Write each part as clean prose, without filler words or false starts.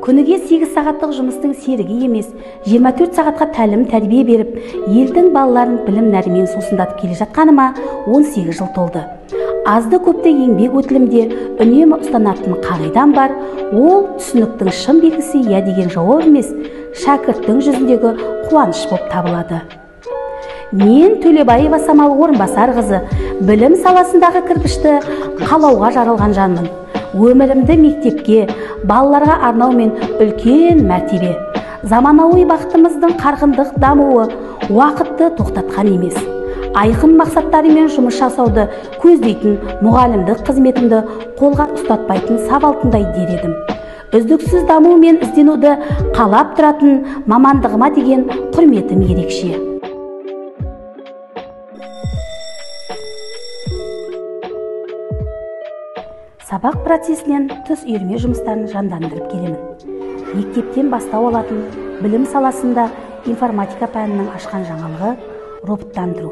Күніге 8 сағаттық жұмыстың серігі емес, 24 сағатқа тәлім тәрбие беріп, елдің балаларын білім нәрімен сусындатып келе жатқаныма 18 жыл толды. Азды көпті еңбек өтілімде үнемі ұстанатын қағидам бар, ол түсініктің шын белгісі иә деген жауап емес, шәкірттің жүзіндегі қуаныш болып табылады. Мен Төлебаева Самал Орынбасарқызы, білім саласындағы кірпішті қалауға жаралған жанмын. Өмірімді мектепке, балаларға арнаумен үлкен мәртебе. Заманауи бақытымыздың қарқындық дамуы уақытты тоқтатқан емес. Айқын мақсаттарымен жұмыс жасауды көздейтін мұғалімдік қызметімді қолға ұстатпайтын сап алтындай дер едім. Үздіксіз даму мен ізденуді қалап тұратын мамандығыма деген құрметім ерекше. Сабақ процесінен тыс үйірме жұмыстарын жандандырып келемін. Мектептен бастау алатын білім саласында информатика пәнінің ашқан жаңалығы роботтандыру.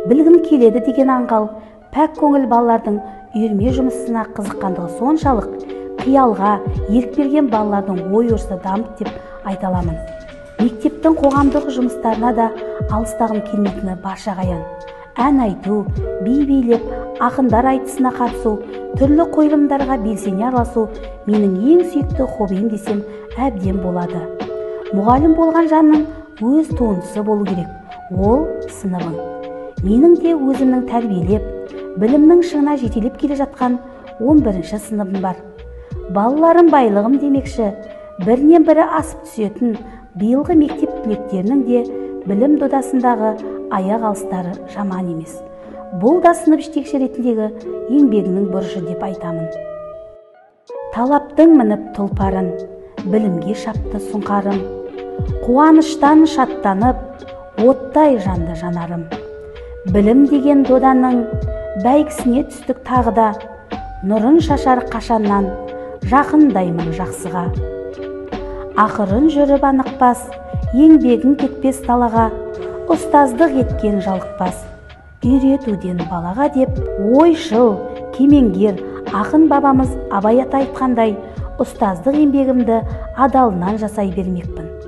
Білгім келеді деген аңғал, пәк көңіл балалардың үйірме жұмысына қызыққандығы соншалық, қиялға ерік берген балалардың ой өрісі дамыды деп айта аламын. Мектептің қоғамдық жұмыстарына да алыстағым келмейтіні баршаға аян. Ән айту, би билеп, ақындар айтысына қатысу, түрлі қойылымдарға белсене араласу менің ең сүйікті хоббиім десем әбден болады. Мұғалім болған жанның өз туындысы болу керек, ол сыныбың. Менің де өзімнің тәрбиелеп, білімнің шыңына жетелеп келе жатқан 11-ші сыныбым бар. Балаларым байлығым демекші, бірінен бірі асып түсетін биылғы мектеп түлектерінің де білім додасындағы аяқ алыстары жаман емес. Бұл да сынып жетекші ретіндегі еңбегінің бұрышы деп айтамын. Талаптың мініп тұлпарын, білімге шапты сұңқарым. Қуаныштан шаттанып, оттай жанды жанарым. Білім деген доданың бәйгісіне түстік тағы да, нұрын шашар қашаннан жақындаймын жақсыға. Ақырын жүріп анықпас, еңбегің кетпес далаға, ұстаздық еткен жалықпас, үйретуден балаға деп ойшыл, кемеңгер, ақын бабамыз Абай ата айтқандай, ұстаздық еңбегімді адалынан жасай бермекпін.